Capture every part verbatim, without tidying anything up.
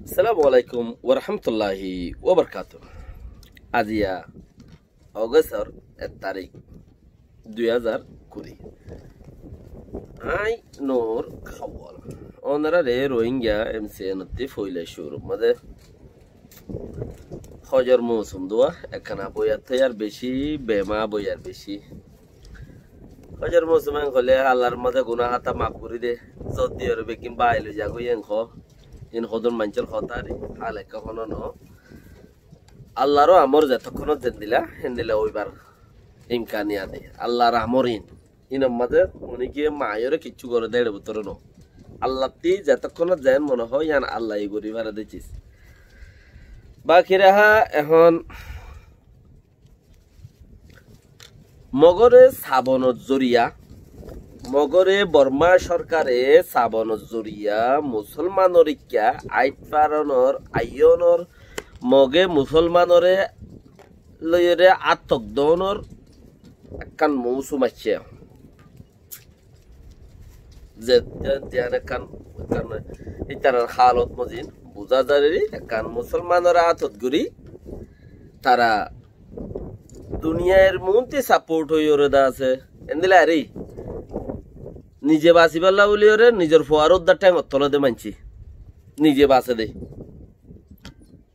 Assalamu alaikum warahmatulláhi wabarakátuhu. Aziya Ogostor ek tarík, dui házar kuri. Añí Nur Hawal. Ónorare Rohingya M C N ottú foila cúrur mazé hojor mousum dua, ekkán aboiyar toiyar beci, bema aboiyar beci. Hojor mousum en hoilé Allar mazé guná hátá maf gorí de, zodi ore beggín bái loi zagói en hoó. In hodún maincór hotá ar hál ekká hono no. Allar amor zetokkónot zendila, hendila óibar imkaniyat de. Allar amor in. Inor mazé unikiye maiyore kiccú gore de, ere bútore no. Allattí zetokkónot zen mone hoó, yián Allaye gorí fare de ciz. Baki raha ehón Mogore sabonor zoriya, Mogore Borma sorkare sabonor zoriya musolmanor ikká aid faronor, aiyonor, Moge musolmanore loiyore atok donor ekkán mousum aiccé. Ze, ze, ze ekkán, ekkán ítarar halot mozin buzá zar, ekkán musolmanor atot gorí tara duniyair muúntu saport óiyore de asé. Endilla ar nize basibálla buliyore nizor fuare uddá théngor tole de maincé. Nize basé de.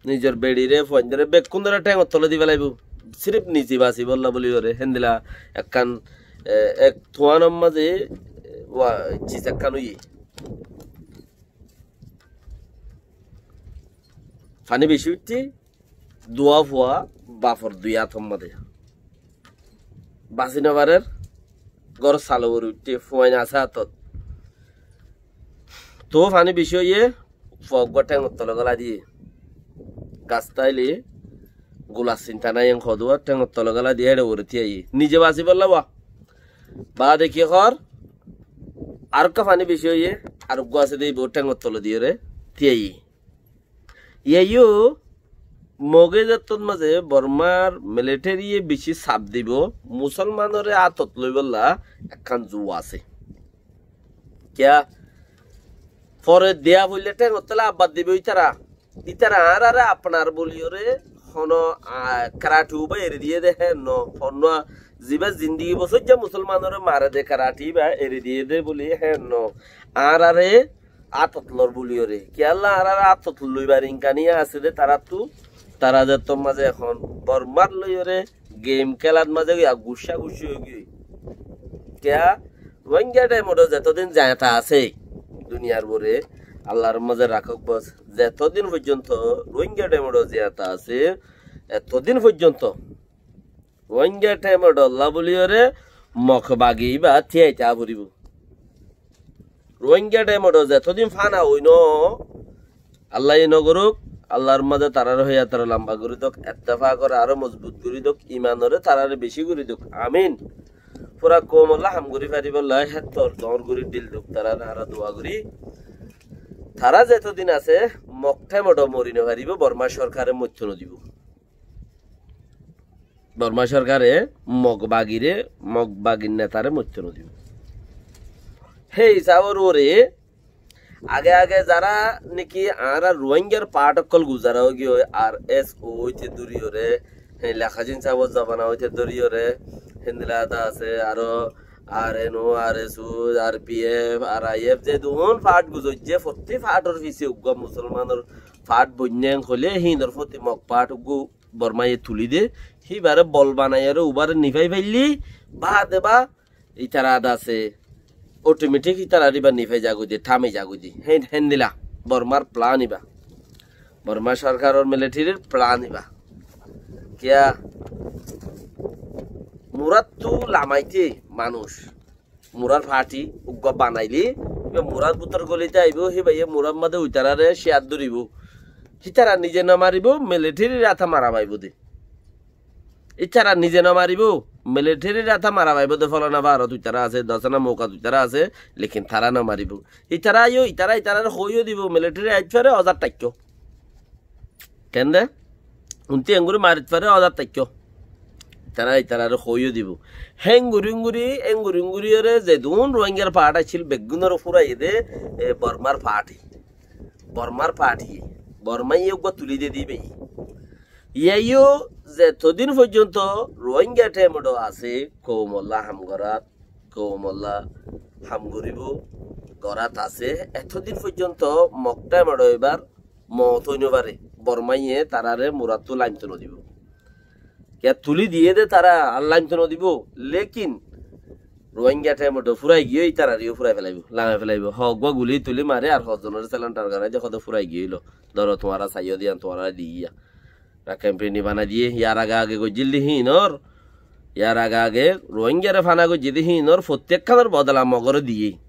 Nizor beçire, fuaindore, bekkúndore théngor tole diba laibo. Sirif nize basibálla buliyore. Héndilla ekkán, e, ek tuánor mazé, e, wa, ciz ekkán óiye. Faní beci uiththé, duwa fua bafor dui átor mazé. Basi no farer, góror salor uore uiththé, fuain asé átot. Toó faní beci óiye, fua uggúa théngor tole gólai diyé. Gas táile gular sinta nái, en hodúa théngor tole gólai diyé, héçe uore tíaiye. Nize basibálla wa. Baade ki hoór? Ar ekká faní beci óiye, ar uggúa asé de, ibá théngor tole diyore tíaiye. Yaiyo Moge zettót mazé Bormar militariye beci saf dibo, musolmanore átot loibálla ekkán zuwa asé. Kiyá? Fore diya foille théngor tole abbar dibo ítara. Ítara añárare apnar buliyore hono, a, karati uba eri diye de hé no, honno zibá zindigi bosóijja musolmanore mare de karati uba eri diye de buli hé no. Añárare átot lor buliyore. Kiyólla añárare átot loibar imkaniya asé de tarattú, tara zettót mazé ehón Bormar loiyore gem kélat mazé goi guccá gucci ói giyói. Kiyá? Rohingya thémodho zetodin ziyata asé, duniyar uore Allar mazé rakók bos, zetodin foijjonto Rohingya thémodho ziyata asé, etodin foijjonto Rohingya thémodholla buliyore Mok bagi íba tíaita foribó. Rohingya thémodho zetodin fana ói no, Allaye no gorók, Allar mazé tarare hoiyatore lamba gorí dók, ettefakore aró mozbut gorí dók, imanore tarare beci gorí dók. Amin. Fura koumolla ham gorí faribálla héttor doóñr gorí dil dók, tarare añára dua gorí. Tara zetodin asé, Mok thémodho mori no faribó, Borma sorkare moitto no dibó. Borma sorkare Mok bagire, Mok bagir netare moitto no dibó. Hé hísabor uore age age zara niki añára Rohingyar part ókkol guzara ói giyói, R S O óite dóriyore, hé, Lekhasin sabor zobana óite dóriyore, héndilla de asé, aró R N O, R S O, R P F, R I F, zedún part guzoijje, fottí partor fise uggúa musolmanor part boinne hoilé, híinor foti Mok part uggúa Bormaye tulí de, híbare bol banaiyore ubare nifai faillé, baade ba ítara de asé, otometik ítarar íba nifai zagói de, thami zagói de. Hén-, héndilla, Bormar plan íba. Borma sorkaror militarir plan íba. Kiyá? Muráttu lamaite manúic. Murar parti uggúa banailé, íba murar bútor golite aibó, híbaye murar mazé uitarare ciyar dóribó. Hítara nize no maribó, militarir áta mara faibó de. Ítara nize no maribó, militarir áta mara faibó de, folana faárot uitara asé, dosana moukat uitara asé, lekin tara no maribó. Ítara aiyó, ítara, ítarare hoóiyo dibó, militari ait fare, ozar taikkó. Kende? Unti engguri marit fare, ozar taikkó. Ítara, ítarare hoóiyo dibó. Hénguri, hénguri, hénguri, hénguriyore zedún Rohingyar part accíl, beggúnore furaiyé de, e, Bormar parti. Bormar parti. Bormáye uggúa tulí diyé de íbayé. Yíaiyó zetodin foijjonto Ruáinga thaimot asé, koumolla ham gorát, koumolla ham goríbou, gorát asé, etodin foijjonto Mok thaimot ibár moot ói nofaré. Bormáye taráre muráttu lainto nodibóu. Kiyá tulí diyé de tará, ar lainto nodibóu. Lékin Ruáinga thaimot fúrai giyé, ítarareyó fúrai felaibóu, lamai felaibóu. Hoó uggúa gulí tulí maré ar hoó zonoré sailanthar goráiye, hoó de fúrai giyé óilo. Dóro tuáñra saiyó de yían tuáñrare di giyé. Rakkain preni banai diyé, yar age age goijjíl de híinor, yar age age Ruáingare fana goijjé de híinor, fottíkkanor bodola Mogore diyé.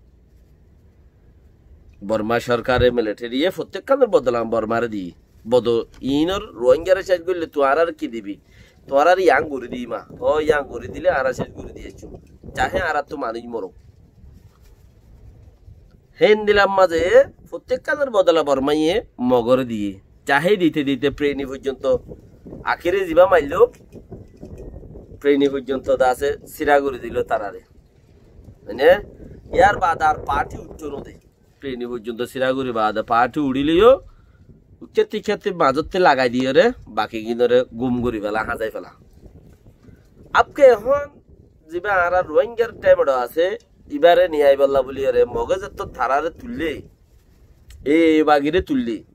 Bormá sorkare, militariye fottíkkanor bodola Bormáre diyé. Bodo-, iínor Ruáingare céc goillé tuáñrare ki dibi? Tuáñrare yián gorí diyé ma. Ó, yián gorí dilé añára céc gorí diyé aiccúm. Cahé añáráttu manúic morok. Héndilla mazé fottíkkanor bodola Bormáye Mogore diyé. Cahé dite dite preni foijjonto, akére zibá mailló, preni foijjonto de asé sira gorí diló taráre. Mane, yar baade ar parti uiththó node. Preni foijjonto sira gorí baade parti uçíleyó, uiththé tikkátté mazótte lagai diyóre, bakiginoré gum gorí fela, házai fela. Abke ehón zibá añára Ruáingar thaimot asé, ibáre niyaibolla buliyóre, Moge zettót taráre tuillé, e bagiré tuillé.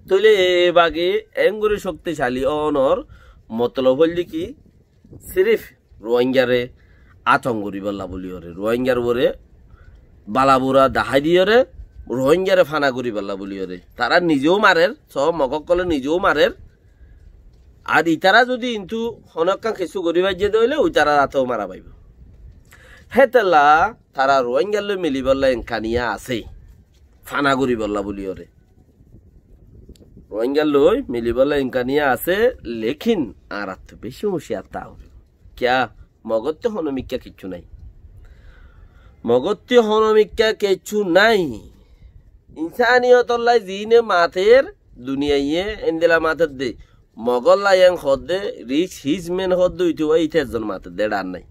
Tóile e bagi engorí cókticali ónor motolob óilde ki? Sirif Ruáingare atong goríbolla buliyóre, Ruáingar uore bala bura dahái diyóre, Ruáingare fana goríbolla buliyóre. Tará nizeu marer, só Mog ókkole nizeu marer. Ar itará zodi kintu honókkan kessú gorí faijjé de óile, itarar áteó mara faibóu. Hétolla tará Ruáingar loi milibólla emkaniya asé. Fana goríbolla buliyóre. Ruáingar loi milibólla emkaniya asé, lékin añáráttu beci uñciyar táa foribóu. Kiyá? Mogottú honómikká kiccú nái. Mogottú honómikká kiccú nái. Insániyotolla ziíne mater, duniyaiye endilla mater de. Mogólla en hoódde, rich his men hoódde, uitu wá ite ezzon mater de, eçe ar nái.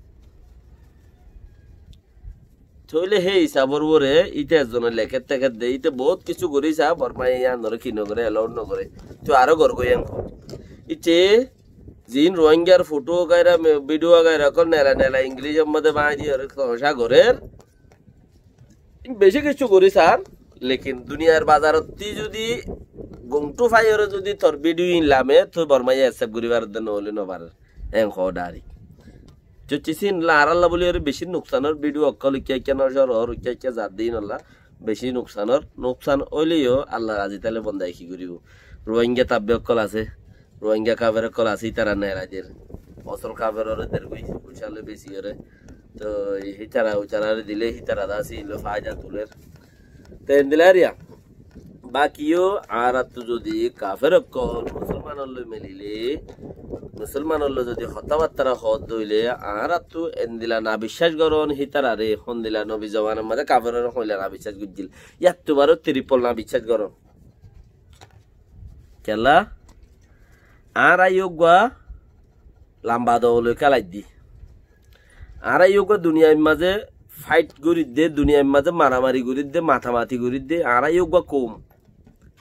Tóile hé isabor uore ite ezzone lekér tekér de, ite boóut kessú gorí sa, Bormaye yíanoré ki nogoré, allowed nogoré. Toi aró gorgói en hoó. Ite ziín Ruáingar foto wagaira, me-, bidiyo wagaira ókkol nela nela Ingilícor modé bañdí oré tomacá gorér. Beci kessú gorí sar, lekin duniyar bazarottí zudi gungtú faiyóre zudi tor bidiyo ín lame, toi Bormaye accept gorí faredde, noóile nofarer. En hoó direct. Cocci sín la añárálla bóli oré beci nuksanor bidiyo ókkol ikká ikká nocór ór, ikká ikká zadde ínolla beci nuksanor. Nuksan óileyo Allar razi táile bondaye ki goríbo? Ruáinga tabbe ókkol asé, Ruáinga kafer ókkol asé, ítara neelai der. Osol kaferoré dergói, ucále besi oré. Toi hítara ucálaré dile hítara dasi ín loi faida tuler. Te endilla ariya. Baki yó añáráttu zodi kafer ókkol musolmanor loi milile, musolmanor loi zodi hotábattara hoódde óile, añáráttu endilla nabiccác goron hítararé, hondilla nobi zomanar mazé kaferoré hondilla nabiccác goijjíl. Yáttu baró tripol nabiccác goron. Kiyólla? Añára yó uggúa lamba dou loi kélaidde. Añára yó uggúa duniyair mazé fight gorídde, duniyair mazé maramari gorídde, matamati gorídde, añára yó uggúa koum.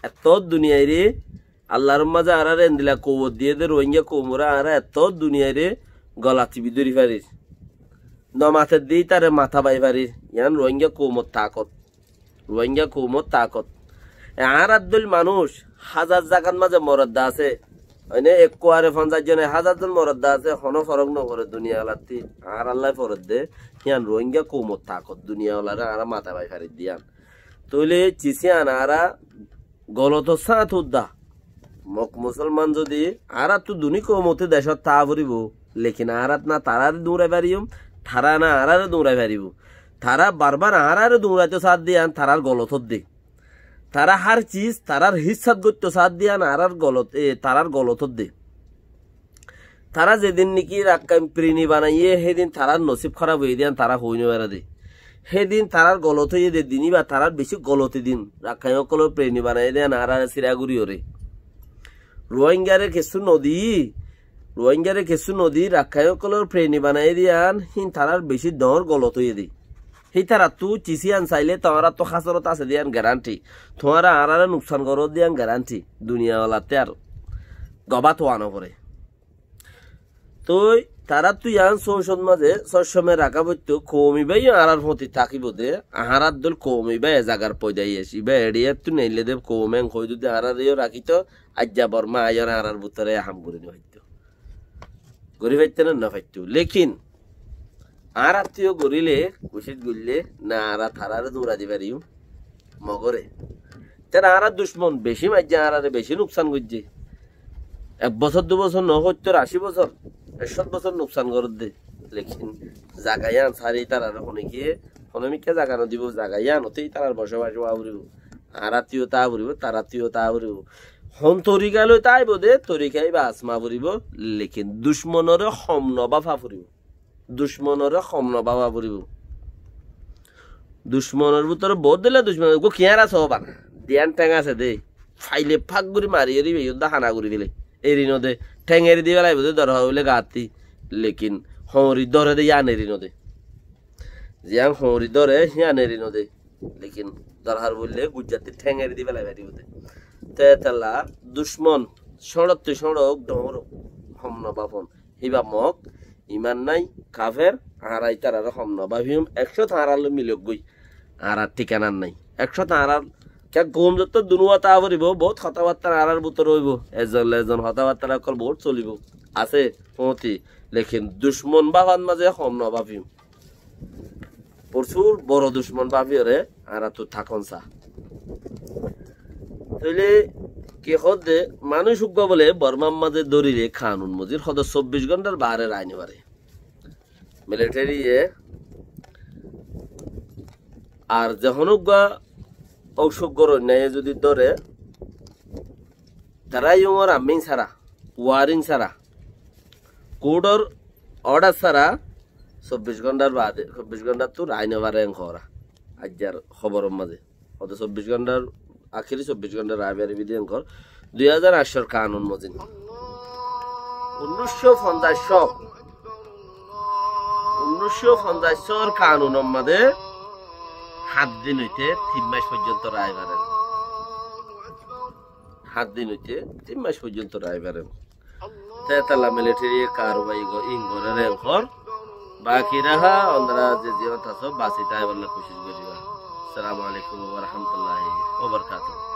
Ettót duniyairé, Allar mazé añáráre endilla kouwot diyé dé, Ruáinga koumoré añára ettót duniyairé gola tibi dóri farir. Nomater dé ítare mata bai farir. Yián Ruáinga koumor taakot. Ruáinga koumor taakot. E añárar dóil manúic házar zagat mazé moredde asé. Oine ekkuare fonzaic zon, ek házar zon moredde asé, honó forók nofore duniyalattí. Añárallái foredde, hían Ruáinga koumor taakot. Duniyaolaré añára mata bai faridde yían. Tóile cis yían añára golotor sáñt udda. Mok musolman zodi, añáráttu duní koumottú decót táa foribóu, lekin añárat na taráre duñrai fariyum, tará na añáráre duñrai faribóu. Tará barbar añáráre duñraitó saádde yían tarár golotódde. Tará hár cis tarár híssat goittó saádde yían añárár golot-, e, tarár golotódde. Tará zedin niki Rakkain preni banaiyé, hédin tarár nosíb hóraf óiye dé yían tará hoói nofaredde. Hédin tarár golot óiye dé din íba tarár bicí goloti din. Rakkain ókkolór preni banaiyé dé yían añáráre sira goríyoré. Ruáingaré kessú nodi, Ruáingaré kessú nodi, Rakkain ókkolór preni banaiyé dé yían, híin tarár bicí doóñr golot óiye dé. Hítarattú cisiyan sailé tuáñrattú hásorot asé de yián garanti. Tuáñra añáráre nuksan goródde yián garanti. Duniyawalatte ar gobát hoó no foré. Toi taráttu yián sócot mazé sóccome raká foittó, koum ibá yó añárár fóti tákibo de, añárár dóil koum ibá e zagar foida óiye, ibá eçiyattú neillé de koum en hoói zodi añáráre yó rakító, aijja Bormá aiyóre añárár bútore e ham gorí no faittó. Gorí faittó né no faittó. Lekin añárattú yó goríle, kucíc goillé, na añára taráre dúrai di fariyúm. Mogóre. Ítara añárar ducmon, bicí maijjé, añáráre bicí nuksan goijjé. Ek bosór, dui bosór no hoittór, ací bosór, ekcót bosór nuksan gorédde. Lekin zaga yían sári ítarare honikiyé, honomikká zaga nodibó, zaga yíanoté ítarar bocobac ówa foribó. Añárattú yó táa foribó, taráttú yó táa foribó. Hon torika loi táibo de, torika íba asma foribó, lekin ducmonoré hom nobáfa foribó. Ducmonoré hom nobáfa foribó. Ducmonor bútore boóut dilla ducmon, uggúa kiáñra soó bana. Diyan théng asé dé. Faile fák gorí mari eri beyódda hána gorí félai. Eri nodé. Théng eri di félaibó dé, dorhar óile gattí. Lekin hoóñri dóre dé, yían eri nodé. Ziyán hoóñri dóre, yían eri nodé. Lekin dorhar óile gujjatí théng eri di félai faribó dé. Te etella ducmon cóñçottú cóñço óuk, dhoóñr óuk, hom nobáfon. Híba Mog, iman nái, kafer, añára ítararé hom nobáfiyum, ekcót añárar loi milok goi, añárar thíkanat nái. Ekcót añárar, kiyá koum zottót dunúwa táa foribó, boóut hotábattára añárar bútore óibo, ezon loi ezon hotábattára ókkol boóut solibó. Asé, fóti, lekin ducmon báfat mazé hom nobáfiyum. Fosúr boro ducmon báfiyoré añárattú tákon saá. Tóile ki hoódde, manúic uggúa bóle Bormár mazé dórile kanun mozin hodé sobbic gónthar baáre raái nofaré. Militheriye ar zehón uggúa óucók goróinnaye zudi dóre, tará yungor arming sára, waring sára, kudor odar sára, sobbic gónthar baade, sobbic gónthattú raái nofaré en hoóra. Aijjar hóboror mazé. Hodé sobbic gónthar, akéri sobbic gónthar raái faribí dé en hoór. Dui házar añcór kanun mozin. Unnúiccó fonzaic, unnúiccó fonzaic kanunor mazé hát din óite tin mac foijjonto raái faré. Háñt din óite tin mac foijjonto raái faré. Te etalla militheriye karwai go-, in gorér en hoór. Baki raha, onora ze ziyót asó, basi táibolla kucíc goríba. Assalamu alaikum wa rahmatullahi wa barakatuhu.